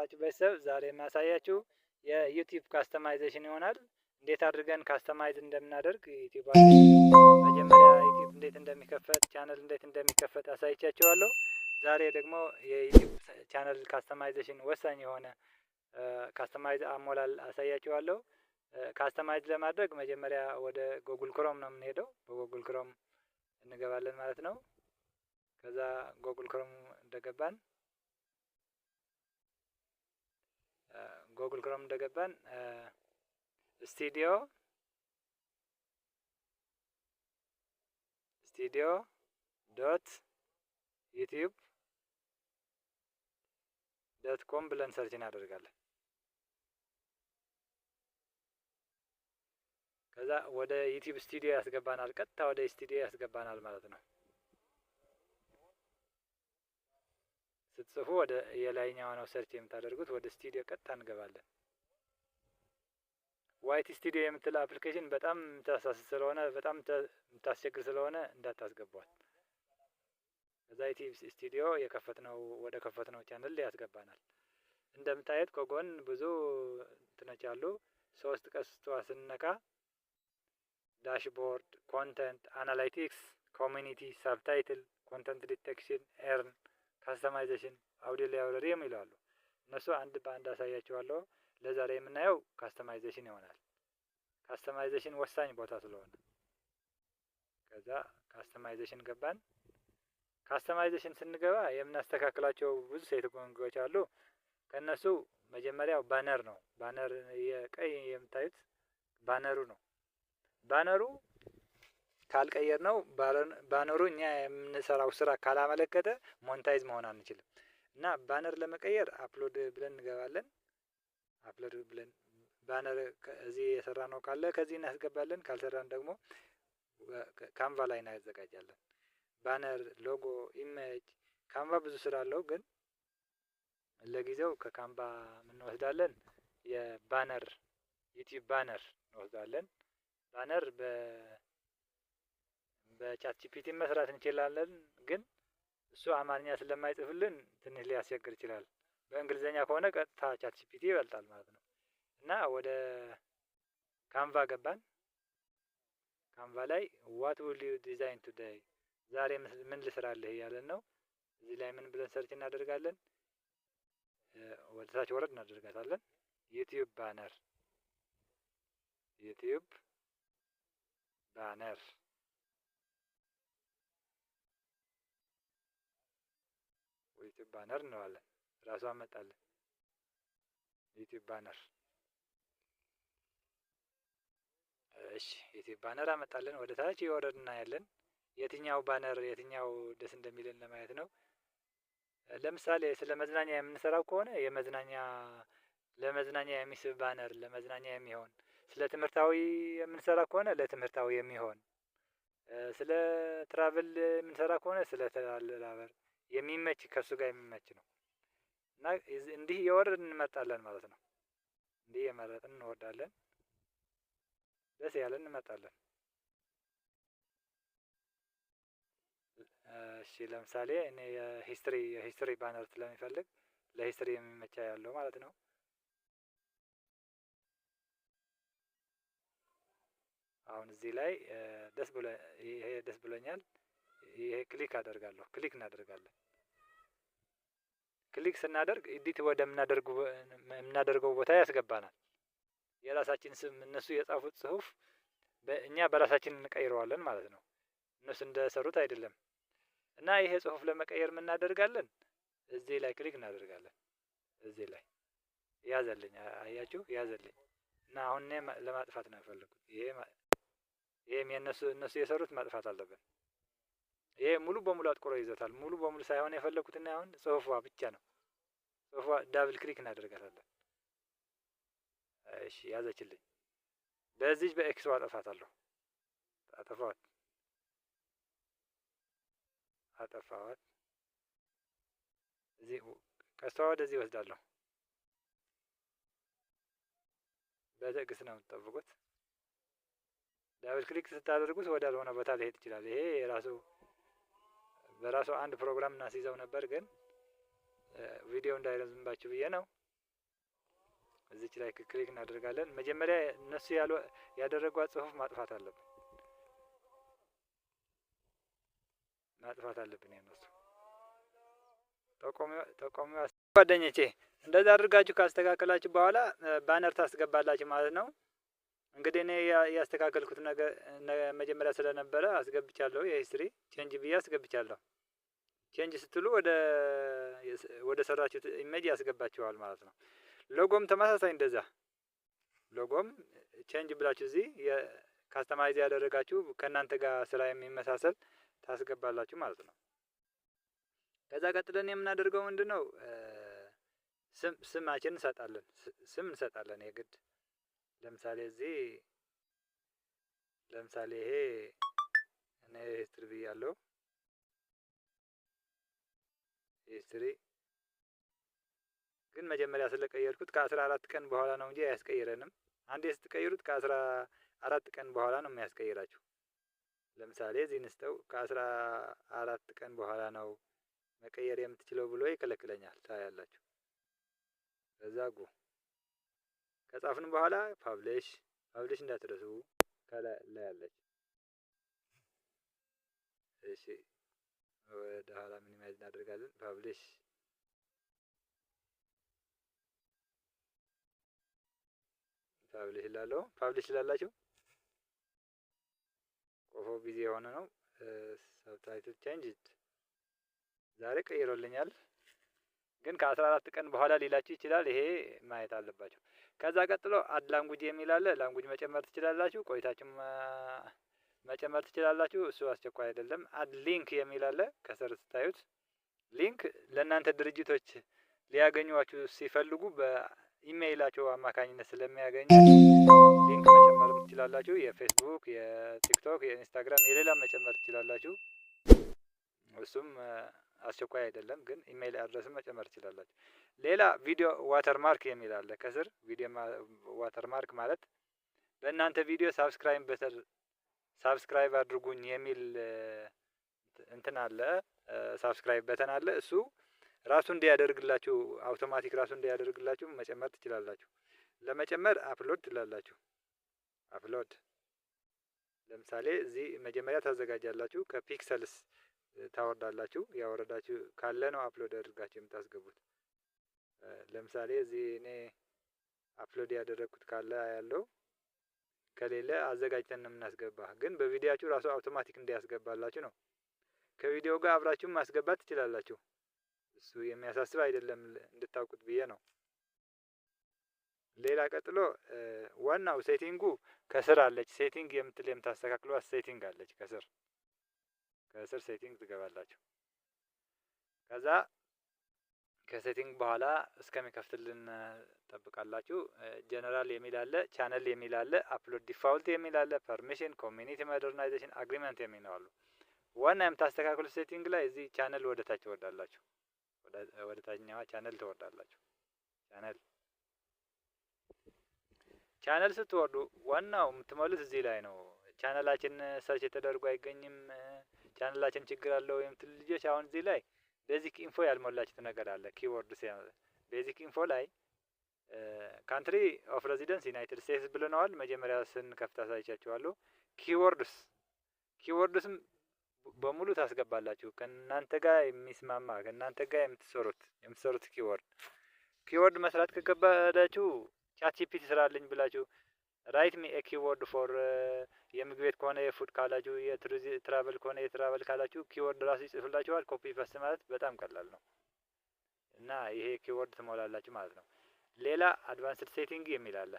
አላችሁ ቤተሰብ? ዛሬ የማሳያችሁ የ YouTube customization ይሆናል። እንዴት አድርገን customize እንደምናደርግ YouTube መጀመሪያ YouTube እንዴት እንደሚከፈት፣ ቻናል እንዴት እንደሚከፈት አሳይቻችኋለሁ። ዛሬ ደግሞ የ YouTube channel customization ወሳኝ የሆነ customize አሞላል አሳያችኋለሁ። Customize ለማድረግ መጀመሪያ ወደ Google Chrome ነው የምንሄደው። በ Google Chrome እንገባለን ማለት ነው። ከዛ Google Chrome እንደገባን studio.youtube.com ብለን search እናደርጋለን። ከዛ ወደ YouTube Studio ያስገባናል። ቀጥታ ወደ ስቱዲዮ ያስገባናል ማለት ነው። ስትጽፉ ወደ የላይኛው ነው search የምታደርጉት። ወደ ስቱዲዮ ቀጥታ እንገባለን። YT Studio የምትል application በጣም የምታሳስት ስለሆነ፣ በጣም የምታስቸግር ስለሆነ እንዳታስገቧት። ከዛ YouTube Studio የከፈትነው ወደ ከፈትነው ቻናል ያስገባናል። እንደምታዩት ከጎን ብዙ እንትኖች አሉ። ሶስት ቀስቷ ስንነካ dashboard፣ content፣ analytics፣ community፣ subtitle፣ content detection፣ earn፣ customization፣ audio library የሚሉ አሉ። እነሱ አንድ በአንድ አሳያችኋለሁ። ለዛሬ የምናየው customization ይሆናል። Customization ወሳኝ ቦታ ስለሆነ ከዛ customization ገባን። Customization ስንገባ የምናስተካክላቸው ብዙ setting ኦች አሉ። ከእነሱ መጀመሪያው banner ነው። Banner የቀይ የምታዩት banner ኡ ነው። Banner ኡ ካልቀየርነው፣ banner ኡ እኛ የምንሰራው ስራ ካላመለከተ monetize መሆን አንችልም። እና banner ለመቀየር upload ብለን እንገባለን። Upload ብለን banner እዚህ የሰራነው ካለ ከዚህ እናስገባለን። ካልሰራን ደግሞ Canva ላይ እናዘጋጃለን። Banner፣ logo፣ image Canva ብዙ ስራ አለው፣ ግን ለጊዜው ከ Canva እንወስዳለን። የ banner YouTube banner እንወስዳለን። Banner በ ChatGPT መስራት እንችላለን፣ ግን እሱ አማርኛ ስለማይጽፍልን ትንሽ ሊያስቸግር ይችላል። በእንግሊዝኛ ከሆነ ቀጥታ ChatGPT ይበልጣል ማለት ነው። እና ወደ Canva ገባን። Canva ላይ "What will you design today?" ዛሬ ምን ልስራልህ እያለን ነው። እዚህ ላይ ምን ብለን search እናደርጋለን? ወደ ታች ወረድ እናደርጋታለን። YouTube banner፣ YouTube banner፣ YouTube banner እንለዋለን። ራሱ አመጣለን። YouTube banner። እሺ፣ YouTube banner አመጣለን። ወደ ታች የወረድ እናያለን። የትኛው banner የትኛው ደስ እንደሚለን ለማየት ነው። ለምሳሌ ስለ መዝናኛ የምንሰራው ከሆነ የመዝናኛ ለመዝናኛ የሚስብ banner ለመዝናኛ የሚሆን፣ ስለ ትምህርታዊ የምንሰራ ከሆነ ለትምህርታዊ የሚሆን፣ ስለ travel የምንሰራ ከሆነ ስለ travel የሚመች ከእሱ ጋር የሚመች ነው። እና እንዲህ እየወረድን እንመርጣለን ማለት ነው። እንዲህ እየመረጥን እንወርዳለን። ደስ ያለን እንመርጣለን። እሺ፣ ለምሳሌ እኔ የ history banner ስለሚፈልግ ለ history የሚመቻ ያለው ማለት ነው። አሁን እዚህ ላይ ደስ ብሎ ይሄ ደስ ብሎኛል። ይሄ click አደርጋለሁ። Click እናደርጋለን። Click ስናደርግ edit ወደምናደርገው ቦታ ያስገባናል። የራሳችን ስም እነሱ የጻፉት ጽሁፍ እኛ በራሳችን እንቀይረዋለን ማለት ነው። እነሱ እንደሰሩት አይደለም። እና ይሄ ጽሁፍ ለመቀየር ምን እናደርጋለን? እዚህ ላይ click እናደርጋለን። እዚህ ላይ ያዘልኝ፣ አያችሁ፣ ያዘልኝ። እና አሁን እኔ ለማጥፋት ነው የፈለኩት። ይሄም የነሱ እነሱ የሰሩት ማጥፋት አለብን። ይሄ ሙሉ በሙሉ አጥቁሮ ይዞታል። ሙሉ በሙሉ ሳይሆን የፈለኩት እና አሁን ጽሁፏ ብቻ ነው። ጽሁፏ double click እናደርጋታለን። እሺ፣ ያዘችልኝ። በዚህ በ X ዋ አጠፋታለሁ። አጠፋዋት፣ አጠፋዋት። እዚህ ቀስቷ ወደዚህ እወስዳለሁ። በትዕግስት ነው የምትጠብቁት። Double click ስታደርጉት ወዳልሆነ ቦታ ሊሄድ ይችላል። ይሄ የራሱ በራሱ አንድ ፕሮግራም እናስይዘው ነበር፣ ግን ቪዲዮ እንዳይረዝምባችሁ ብዬ ነው። እዚች ላይ click እናደርጋለን። መጀመሪያ እነሱ ያደረጓት ጽሁፍ ማጥፋት አለብን ማጥፋት አለብን። የነሱ ጠቋሚዋ ጓደኞቼ፣ እንደዛ አድርጋችሁ ካስተካከላችሁ በኋላ banner ታስገባላችሁ ማለት ነው። እንግዲህ እኔ ያስተካከልኩት ነገር መጀመሪያ ስለነበረ አስገብቻለሁ። የ history change ብዬ አስገብቻለሁ። Change ስትሉ ወደ ሰራችሁት image ያስገባችኋል ማለት ነው። ሎጎም ተመሳሳይ እንደዛ፣ logo ም change ብላችሁ እዚህ customize ያደረጋችሁ ከእናንተ ጋር ስራ የሚመሳሰል ታስገባላችሁ ማለት ነው። ከዛ ቀጥለን የምናደርገው ምንድን ነው? ስማችን እንሰጣለን። ስም እንሰጣለን የግድ። ለምሳሌ እዚህ ለምሳሌ ይሄ እኔ history ብያለሁ። History ግን መጀመሪያ ስለቀየርኩት ከ14 ቀን በኋላ ነው እንጂ አያስቀይረንም። አንዴ ስትቀይሩት ከ14 ቀን በኋላ ነው የሚያስቀይራችሁ። ለምሳሌ እዚህ ንስተው ከ14 ቀን በኋላ ነው መቀየር የምትችለው ብሎ ይከለክለኛል። ታያላችሁ። ከዛ go ከጻፍን በኋላ publish፣ publish እንዳትረሱ ከላይ ያለች። እሺ፣ ወደ ኋላ minimize እናደርጋለን። Publish፣ publish እላለሁ። Publish ላላችሁ ቆፎ busy የሆነ ነው። Subtitle change ዛሬ ቀይሮልኛል፣ ግን ከ14 ቀን በኋላ ሊላችሁ ይችላል። ይሄ ማየት አለባችሁ። ከዛ ቀጥሎ add language የሚል አለ። Language መጨመር ትችላላችሁ፣ ቆይታችሁ መጨመር ትችላላችሁ። እሱ አስቸኳይ አይደለም። Add link የሚል አለ ከስር ስታዩት፣ link ለእናንተ ድርጅቶች ሊያገኟችሁ ሲፈልጉ በኢሜይላቸው አማካኝነት ስለሚያገኛችሁ link መጨመር ትችላላችሁ። የፌስቡክ፣ የቲክቶክ፣ የኢንስታግራም፣ የሌላ መጨመር ትችላላችሁ። እሱም አስቸኳይ አይደለም፣ ግን email address ን መጨመር ትችላላችሁ። ሌላ video watermark የሚል አለ ከስር። Video watermark ማለት በእናንተ ቪዲዮ subscribe button፣ subscribe አድርጉኝ የሚል እንትን አለ፣ subscribe button አለ። እሱ ራሱ እንዲያደርግላችሁ፣ አውቶማቲክ ራሱ እንዲያደርግላችሁ መጨመር ትችላላችሁ። ለመጨመር upload ትላላችሁ። Upload ለምሳሌ እዚህ መጀመሪያ ታዘጋጃላችሁ፣ ከ Pexels ታወርዳላችሁ። ያወረዳችሁ ካለ ነው upload አድርጋችሁ የምታስገቡት። ለምሳሌ እዚህ እኔ upload ያደረግኩት ካለ ያለው፣ ከሌለ አዘጋጅተን ነው የምናስገባ። ግን በቪዲዮአችሁ ራሱ አውቶማቲክ እንዲያስገባላችሁ ነው። ከቪዲዮ ጋር አብራችሁ ማስገባት ትችላላችሁ። እሱ የሚያሳስብ አይደለም፣ እንድታውቁት ብዬ ነው። ሌላ ቀጥሎ ዋናው setting ኡ ከስር አለች። Setting የምትል የምታስተካክሏት setting አለች ከስር። ከስር setting ትገባላችሁ። ከዛ ከ setting በኋላ እስከሚከፍትልን ጠብቃላችሁ። ጀነራል የሚል አለ፣ ቻነል የሚል አለ፣ upload default የሚል አለ፣ permission፣ community modernization agreement የሚል አሉ። ዋና የምታስተካክሉት setting ላይ እዚህ ቻነል ወደ ታች ትወርዳላችሁ። ወደ ታችኛዋ ቻነል ትወርዳላችሁ። ቻነል ስትወርዱ ዋናው የምትሞሉት እዚህ ላይ ነው። ቻነላችን search ተደርጎ አይገኝም፣ ቻነላችን ችግር አለው የምትሉ ልጆች አሁን እዚህ ላይ basic info ያልሞላችሁት ነገር አለ። Keyword basic info ላይ country of residence United States ብለነዋል። መጀመሪያ ስንከፍት አሳይቻችኋለሁ። Keywords ም በሙሉ ታስገባላችሁ። ከእናንተ ጋር የሚስማማ፣ ከእናንተ ጋር የምትሰሩት keyword መስራት ከከበዳችሁ ChatGPT ስራልኝ ብላችሁ write me keyword for የምግብ ቤት ከሆነ የ food ካላችሁ፣ የ travel ከሆነ የ travel ካላችሁ keyword ራሱ ይጽፍላችኋል። Copy paste ማለት በጣም ቀላል ነው እና ይሄ keyword ትሞላላችሁ ማለት ነው። ሌላ advanced setting የሚል አለ።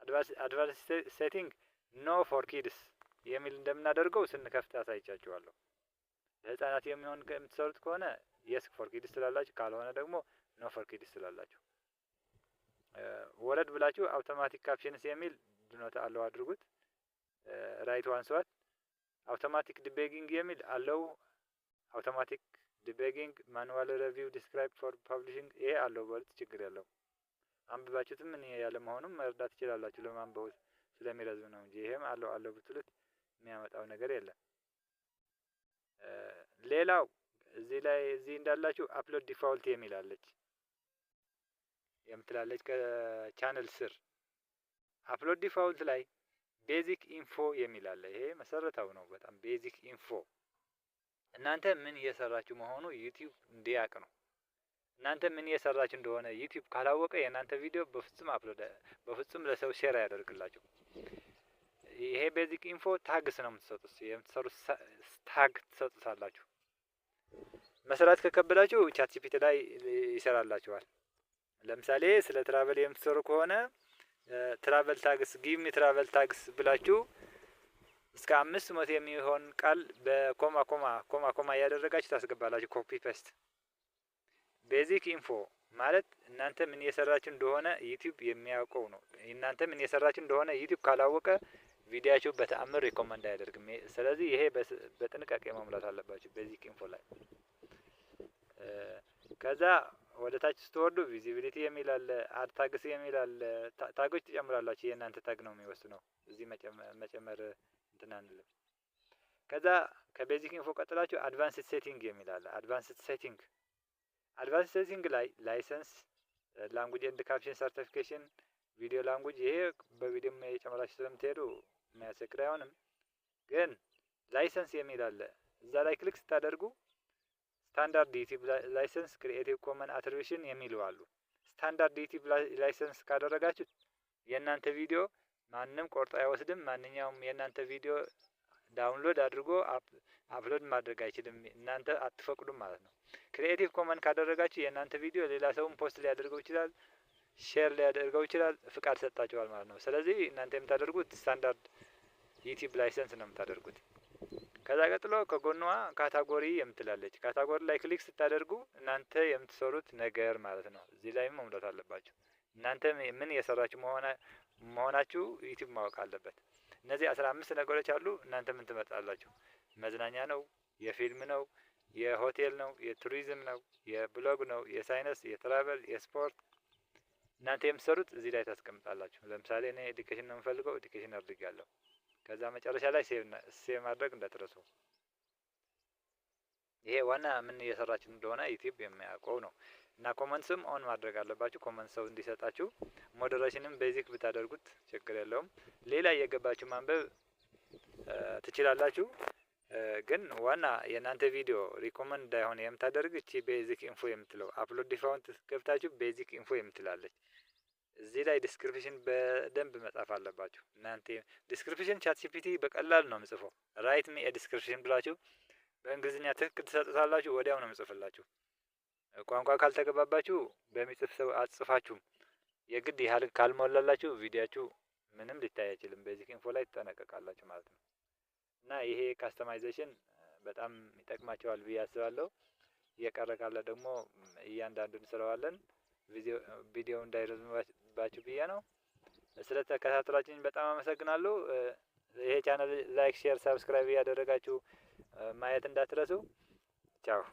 Advanced setting no for kids የሚል እንደምናደርገው ስንከፍት አሳይቻችኋለሁ። ለህጻናት የሚሆን የምትሰሩት ከሆነ yes for kids ትላላችሁ፣ ካልሆነ ደግሞ no for kids ትላላችሁ። ወረድ ብላችሁ automatic captions የሚል do not allow አድርጉት። Right one ስዋት automatic debugging የሚል allow፣ automatic debugging manual review describe for publishing ይሄ allow በሉት፣ ችግር የለው። አንብባችሁትም ምን ያለ መሆኑም መረዳት ትችላላችሁ። ለማንበቡ ስለሚረዝም ነው እንጂ ይሄም allow allow ብትሉት የሚያመጣው ነገር የለም። ሌላው እዚህ ላይ እዚህ እንዳላችሁ upload default የሚል አለች። የምትላለች ከቻነል ስር። Upload default ላይ basic info የሚል አለ። ይሄ መሰረታዊ ነው በጣም። Basic info እናንተ ምን እየሰራችሁ መሆኑ ዩቲዩብ እንዲያውቅ ነው። እናንተ ምን እየሰራችሁ እንደሆነ ዩቲዩብ ካላወቀ የእናንተ ቪዲዮ በፍጹም upload፣ በፍጹም ለሰው share አያደርግላችሁ። ይሄ basic info tags ነው የምትሰጡት፣ የምትሰሩት tag ትሰጡታላችሁ። መስራት ከከበዳችሁ ChatGPT ላይ ይሰራላችኋል። ለምሳሌ ስለ travel የምትሰሩ ከሆነ "travel tags, give me travel tags" ብላችሁ እስከ 500 የሚሆን ቃል በ comma comma comma comma እያደረጋችሁ ታስገባላችሁ። Copy paste። Basic info ማለት እናንተ ምን እየሰራችሁ እንደሆነ ዩቲዩብ የሚያውቀው ነው። እናንተ ምን እየሰራችሁ እንደሆነ ዩቲዩብ ካላወቀ ቪዲዮአችሁ በተአምር recommend አያደርግም። ስለዚህ ይሄ በጥንቃቄ መሙላት አለባችሁ basic info ላይ። ከዛ ወደ ታች ስትወርዱ visibility የሚል አለ፣ add tags የሚል አለ። Tag ኦች ትጨምራላችሁ። የእናንተ tag ነው የሚወስነው። እዚህ መጨመር እንትን አንልም። ከዛ ከ basic info ቀጥላችሁ advanced setting የሚል አለ። Advanced setting ላይ license፣ language and caption certification፣ video language፣ ይሄ በቪዲዮም የጨመራችሁ ስለምትሄዱ የሚያስቸግር አይሆንም። ግን license የሚል አለ። እዛ ላይ click ስታደርጉ standard YouTube license፣ Creative Common attribution የሚሉ አሉ። Standard YouTube license ካደረጋችሁ የእናንተ ቪዲዮ ማንም ቆርጦ አይወስድም። ማንኛውም የእናንተ ቪዲዮ download አድርጎ upload ማድረግ አይችልም። እናንተ አትፈቅዱም ማለት ነው። Creative Common ካደረጋችሁ የእናንተ ቪዲዮ ሌላ ሰውም post ሊያደርገው ይችላል፣ share ሊያደርገው ይችላል። ፍቃድ ሰጣችኋል ማለት ነው። ስለዚህ እናንተ የምታደርጉት standard YouTube license ነው የምታደርጉት። ከዛ ቀጥሎ ከጎኗ category የምትላለች፣ category ላይ click ስታደርጉ እናንተ የምትሰሩት ነገር ማለት ነው። እዚህ ላይም መሙላት አለባችሁ። እናንተ ምን እየሰራችሁ መሆናችሁ ዩቲዩብ ማወቅ አለበት። እነዚህ 15 ነገሮች አሉ። እናንተ ምን ትመርጣላችሁ? መዝናኛ ነው፣ የፊልም ነው፣ የሆቴል ነው፣ የቱሪዝም ነው፣ የብሎግ ነው፣ የሳይንስ፣ የ travel፣ የስፖርት፣ እናንተ የምትሰሩት እዚህ ላይ ታስቀምጣላችሁ። ለምሳሌ እኔ education ነው የምፈልገው፣ education አድርጌያለሁ። ከዛ መጨረሻ ላይ save ማድረግ እንዳትረሱ። ይሄ ዋና ምን እየሰራችሁ እንደሆነ ዩቲዩብ የሚያውቀው ነው። እና comments ም on ማድረግ አለባችሁ፣ comment ሰው እንዲሰጣችሁ። Moderation ም basic ብታደርጉት ችግር የለውም። ሌላ እየገባችሁ ማንበብ ትችላላችሁ። ግን ዋና የእናንተ ቪዲዮ recommend እንዳይሆን የምታደርግ እቺ basic info የምትለው፣ upload default ገብታችሁ basic info የምትላለች፣ እዚህ ላይ description በደንብ መጻፍ አለባችሁ። እናንተ description ChatGPT በቀላሉ ነው የምጽፈው። "Write me description" ብላችሁ በእንግሊዝኛ ትክክል ትሰጡታላችሁ፣ ወዲያው ነው የምጽፍላችሁ። ቋንቋ ካልተገባባችሁ በሚጽፍ ሰው አጽፋችሁም የግድ ያህል ካልሞላላችሁ ቪዲያችሁ ምንም ሊታይ አይችልም። Basic info ላይ ትጠነቀቃላችሁ ማለት ነው። እና ይሄ customization በጣም ይጠቅማቸዋል ብዬ አስባለሁ። እየቀረ ካለ ደግሞ እያንዳንዱን እንስራዋለን። ቪዲዮ እንዳይረዝምባችሁ ብዬ ነው። ስለተከታተላችሁኝ በጣም አመሰግናለሁ። ይሄ channel like፣ share፣ subscribe እያደረጋችሁ ማየት እንዳትረሱ። ቻው።